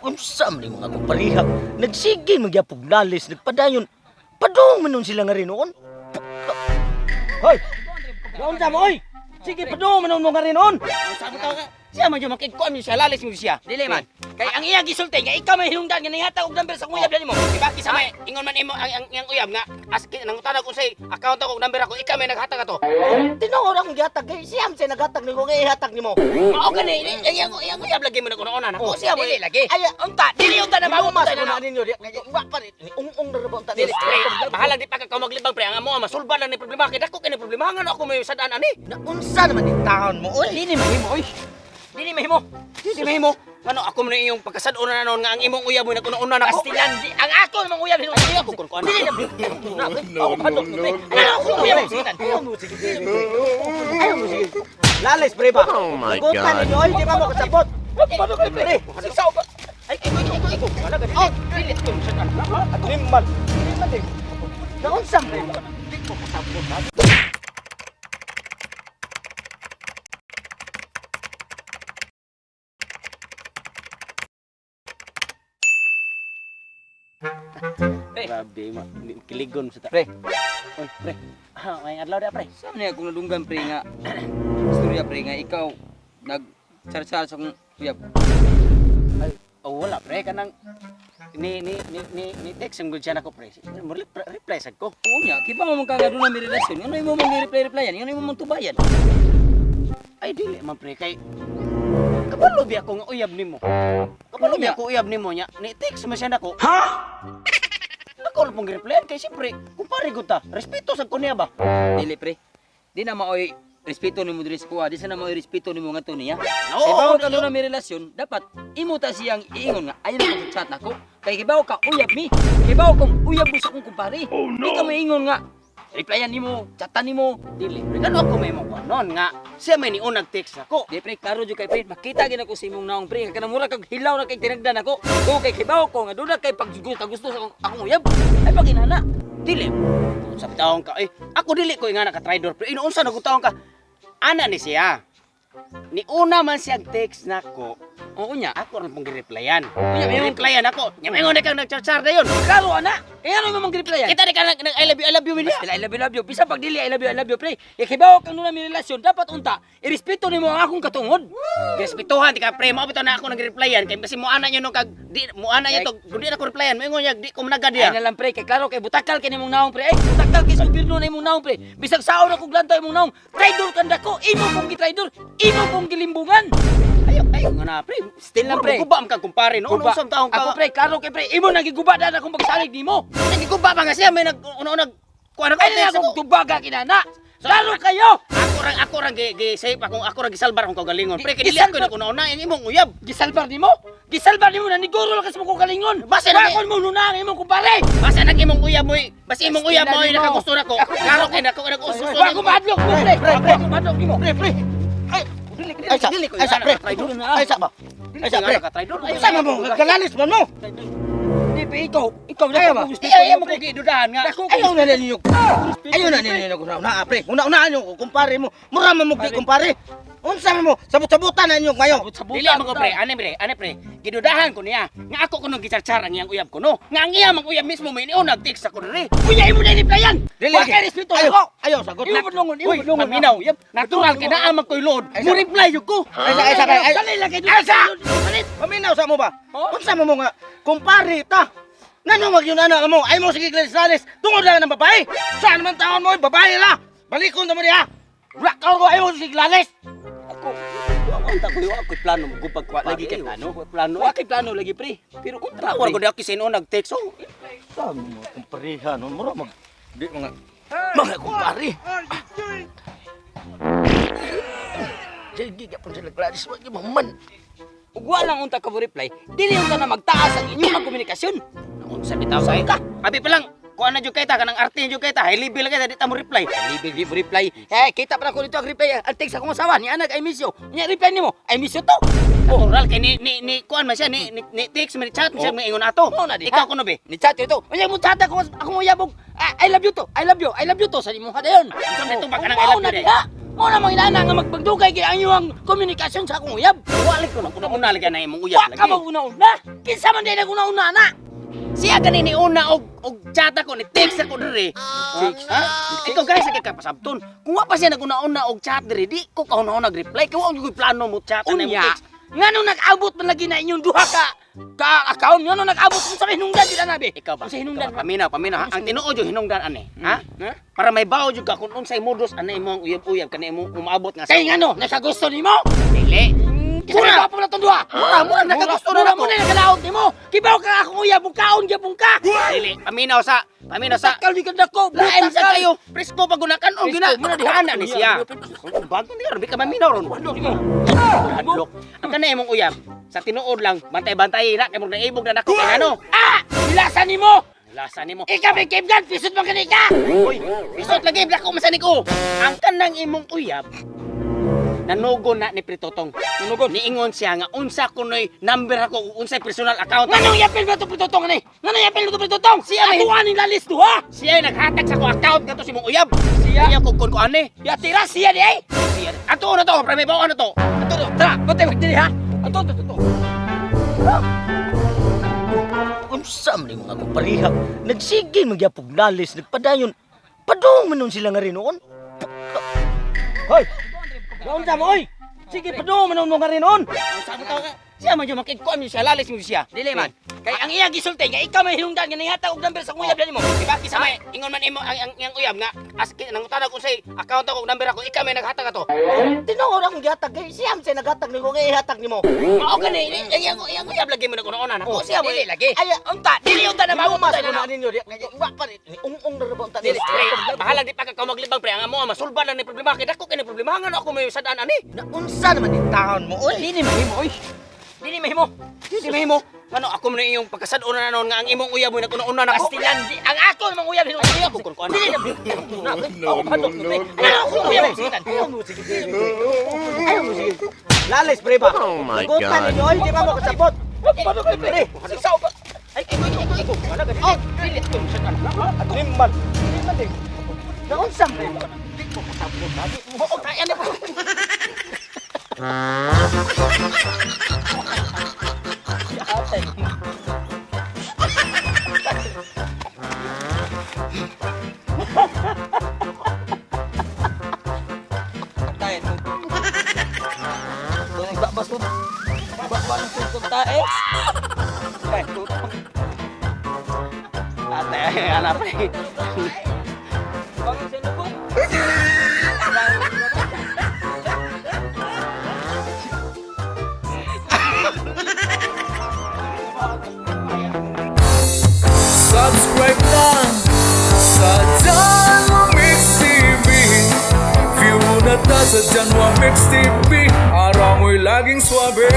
Unsa man yung mga kumpariha? Nagsige magyapog lalis, nagpadayon. Padung man nun sila nga rin noon. Hoy! Naunsa mo, oy! Sige, padung man nun mo nga rin noon! Unsa mo tawag? Siya man yung makigkuan siya lalis mo siya. Dili man. Kay ang iya gisulti nga ikaw may hinungdan nga nihatag og number sa akong uyab nimo. Diba kisa may ingon man imo ang iyang uyab nga as nangutana kung say account ako og number ako ikaw may naghatag ato. Tinuod akong gihatag kay siya man siya naghatag nimo nga ihatag nimo. Mao gani ang iyang iyang uyab lagi mo naguna-una nako siya mo. Dili lagi. Ay, Unta, dili unta na mawag Mas unta na na. ninyo di. Wa pa ni ung-ung na ra ba unta Dili pre, bahala di pa ka maglibang pre ang amo masulba lang ni problema kay dako kay ni problema ngano ako may sad-an ani. Naunsa naman ni taon mo, oy? Dili mahimo oy. Dili mahimo. Dili mahimo. Ngano ako man iyong pagkasad-on na noon nga ang imong uyab mo naguna-una nako. Pastilan di ang ako namang uyab hinungdan. Ay, ako kun kuan. Dili na. Ako padok mo pre. Ang ako uyab hinungdan. Ayaw mo sige. Ayaw mo sige. Lalis pre ba? Oh my Lagutan God. ninyo, oy, di ba mo kasabot? Padok ni pre. Sigsaw ba? Ay, iko iko iko iko. Wala gani. Oh. Dili ko sad-an. Limal. Limal di. Naunsa man? Di ko kasabot. ha? Pre. Grabe, ma kiligon sa ta. Pre. Oy, pre. Ah, may adlaw da pre. Sa man akong nadunggan pre nga istorya pre nga ikaw nag char sa akong uyab. Ay, oh, wala pre kanang ni text ang good siya nako pre. Mo reply sad ko. Oo nya, kiba mo man ka nga doon na may relasyon. Ngano imo mang reply replyan? Ngano imo mang tubayan? Ay dili man pre kay kabalo bi ako nga uyab nimo. Kabalo bi ako uyab nimo nya. Ni text man siya nako. Ha? Ako lang pong replyan kay siyempre kumpare gud ta. Respeto sad ko niya ba? Dili pre. Di na maoy respeto nimo diri sa kuha, di sana maoy respeto nimo ngadto niya. Oo, Kay bawo oo, ka doon na may relasyon, dapat imo ta siyang iingon nga ayon ang chat nako. Kay kibaw ka uyab mi. Kay bawo kung uyab mo sa akong kumpare. Oh, no. Di ka maingon nga replyan nimo, chatan nimo. Dili pre. Kano ako may mo non nga siya may niunag text nako. Di pre, klaro jud kay pre, makita gid ako sa imong naong pre, kay kanang mura kag hilaw na kay tinagdan ako. Ko kay kibaw ko nga doon na kay paggusto gusto sa akong uyab. Ay paginana. Dili. Sa taong ka eh ako dili ko nga naka-traidor pre. Inuunsa na taong ka. Ana ni siya. Ni una man siya text nako. Oo nya. Ako rin pong gireplyan. Unya, may- Replyan ako. Nya maingon na kang nagcharchar na yun. Klaro ana. Eh ano imong replyan? Kita di ka nag, nag I love you niya. Basta I love you, love you. Bisa pag dili, I love you, I love you, pre. Kay kibaw kang nuna may relasyon, dapat unta, irespeto nimo ang akong katungod. Respetuhan di ka pre, mao bitaw na ako nagreplyan kay kasi mo ana niyo no kag di mo ana niya to, kung di na ko replyan, moingon niya di ko managad Ay diya. na lang, pre. Kay klaro, kay butakal kay nimong naong, pre. Ay, butakal kay sa gobyerno na imong naong, pre. Bisag saon ako glantaw imong naong. Traidor kanda ko. Imo kong gitraidor. Imo kong gilimbungan. Ayo, ayo nga na pre. Still lang, pre. Guba man kag kumpare no. Guba. Unsa taong ka? Ako, pre, klaro kay pre. Imo nagiguba na akong pagsalig nimo. Nagiguba pa nga siya may nag una nag kuan ako Ay na text akong ako. tubaga kinana. Klaro kayo. Ako rang gi, gi save akong ako rang gisalbar akong kaugalingon. Pre, kay dili Gisalbar? ako nag una-una ang imong uyab. Gisalbar nimo? Gisalbar nimo na niguro lang kasi mo kong kalingon. Basta na- Bakon mo nuna ang imong kumpare. Basta nag imong uyab mo, basta imong uyab mo Still na nimo. nakagusto nako. Klaro kay nako nag-uso. Wa ko mahadlok mo, pre. Pre, pre. Wa ko mahadlok nimo. Pre, pre. Ay, ay sa, Dili ko ay sa, pre. Ay sa ba? Ay sa, pre. Unsa man mo? Galalis man mo. Di pa ikaw, ikaw Ayaw ba? na kung Iya, iya mo ko gidudahan nga. Ayaw na ninyo. Ayaw na ninyo kung una pre. Una-unaan nyo kumpare mo. Mura man mo kay kumpare. Unsa man mo? Sabot-sabutan na ninyo kayo. Dili man ko pre, ane pre, ane pre. Gidudahan ko niya nga ako kuno gicharchar ang iyang uyab ko no. Nga ang iya mang uyab mismo may niunag text ako diri. Unya imo na replyan. Dili Wa kay respeto Ayaw, ako. ayaw sagot. Imo padlongon, imo Uy, padlongon. paminaw, yep. Natural kay naa man koy load. Ay, Mo reply jud ko. Ay sa, ay sa, ay. Dali lang kay Ay sa! Paminaw sa mo ba? Oh? Unsa man mo nga kumpare ta? Nano mag yun ana mo? Ay mo sige glalis Tungod lang ng babae. Saan man taon mo babae la. Balikon na mo diha. Wala ka ko ay mo sige glalis. Ako, wa ta ko wa koy plano mo gupag ko lagi kay plano. Wa plano. Wa kay plano lagi pre. Pero kontra Tawar pre. ko di ako sino nag-text. Oh, Sa mo kumpareha no mura mag di mga mga kumpare. Sige gyapon sila glalis wa gyud man. Ug wa lang unta ka mo reply, dili unta na magtaas ang inyong komunikasyon. unsa bitaw sa ka. Abi pa lang kuan na jud kay ta kanang arte jud kay ta. High level kay ta di ta mo reply. Libre di mo reply. Eh kita pa ko dito ang reply. Ang text akong asawa ni anak I miss you. Nya reply nimo, I miss you to. Natural kay ni kuan man siya ni text man ni chat man siya maingon ato. Mao na di. Ikaw kuno be. Ni chat ito. Unya mo chat ako akong uyabog. Ah, I love you to. I love you. I love you to sa imo dayon. Unsa man tubag Oh, kanang I love mao na you diha. Mo na mga inana nga magpagdugay kay ang iyong komunikasyon sa akong uyab. Wala ko nang una-una lagi na imong uyab Wa ka lagi. mo una-una. Kinsa man din una-una na. Siya gani ni una og chat ako ni text ako diri. Text? Ha? Ikaw guys kay kapasabton. Kung wa pa siya naguna-una og chat diri, di ko kahuna-una reply. Kay wa gyud plano mo chat ana imong Unya, text. ngano nag-abot man lagi na inyong duha ka ka account, ngano nag-abot mo sa hinungdan jud ana be? Ikaw ba? Sa hinungdan. Ikaw ba? Paminaw, paminaw. Ha? Ang tinuod yung hinungdan ani. Ha? Ha? Para may bao jud ka kung unsay modus ana imong uyab-uyab kani imong umaabot nga sa. Kay ngano nakagusto nimo? Dili. Mura pa na itong duha. Mura, mura, nakagusto na Mura ako. mo na nakalaot nimo. Kibaw ka akong uyab, bukaon gyapon ka. Dili, paminaw sa, paminaw sa. Takal di ka dako. Lain sa kayo. Presko pag gunakan og Presko, gina. muna diha. Ana ni siya. Bago ni ron, ka maminaw ron. Hadlok. Ang kana imong uyab sa tinuod lang, bantay-bantay na kay murag naibog na nako kay ano. Ah! Nilasan nimo. Lasa nimo. Ikaw may caveman, pisot man kani ka. Uy, pisot lagi dako masanik ko. Ang kanang imong uyab nanugo na ni Pritotong. Nanugo. Niingon siya nga unsa kunoy number ako ug unsay personal account. Nganong yapil ba ito pitutong ni? Nganong yapil ba ito pitutong? Siya may- Ako aning lalis duha. Siya ay naghatag sa ko account kadto si imong uyab. Siya? Siya kung kun ko ani. Ya tira siya di ay. Siya. Ato na to, pre may bawo na to. Ato to, tara, patay magdiri ha. Ato to, to, to. Unsa man yung akong parihap. Nagsige magyapog nalis, nagpadayon. Padung man nun sila nga rin noon. Hoy! Naunsa mo, oy! Sige, padung man nun mo nga rin noon. Unsa mo ka? Siya man yung makigkuan mo siya, lalis mo siya. Dili man. Kay ang iya gisulti nga ikaw may hinungdan nga nanghatag og number sa akong uyab nimo. Diba kisa may ingon man imo ang iyang uyab nga as nangutana kung say account ako number ako ikaw may naghatag ato. Tinuod akong gihatag kay siyam siya naghatag nimo nga ihatag nimo. Mao gani ang iyang uyab lagi mo naguna-una nako siya mo. Dili lagi. Ay, Unta, dili unta na Mao mao mas na na ninyo di. Wa pa ni ung-ung na ra ba unta Dili pre, bahalag di pa ka maglibang pre ang amo masulba lang ni problema kay dako kay ni problema ngano ako may sad-an ani. Naunsa naman ni taon mo, oy. Dili mahimo oy. Dili mahimo. Dili mahimo ngano ako man iyong pagkasad-on na noon nga ang imong uyab mo naguna-una nako. Pastilan di ang ako namang uyab hinungdan. Uyab ko kun kuan. Dili na. No, no, no. Ano ako uyab sigitan. Ayaw mo sige. Ayaw mo sige. Lalis pre ba? Oh my Lagutan God. ninyo, oy, di ba mo kasabot? Pre, sisaw pa. Ay iko iko iko iko. Wala gani. Oh, dili ako sad-an. Nimman. Nimman din. Naunsa man? Di ko kasabot. Mo kaya ni. Tayo to. Nagbabas mo. Ba ng tutong tae? Ay, tutong. Ate, ana pre. Bakit sa lubong? Subscribe lang sa Janwa Mix TV. View na ta sa Janwa Mix TV. Araw mo'y laging swabe.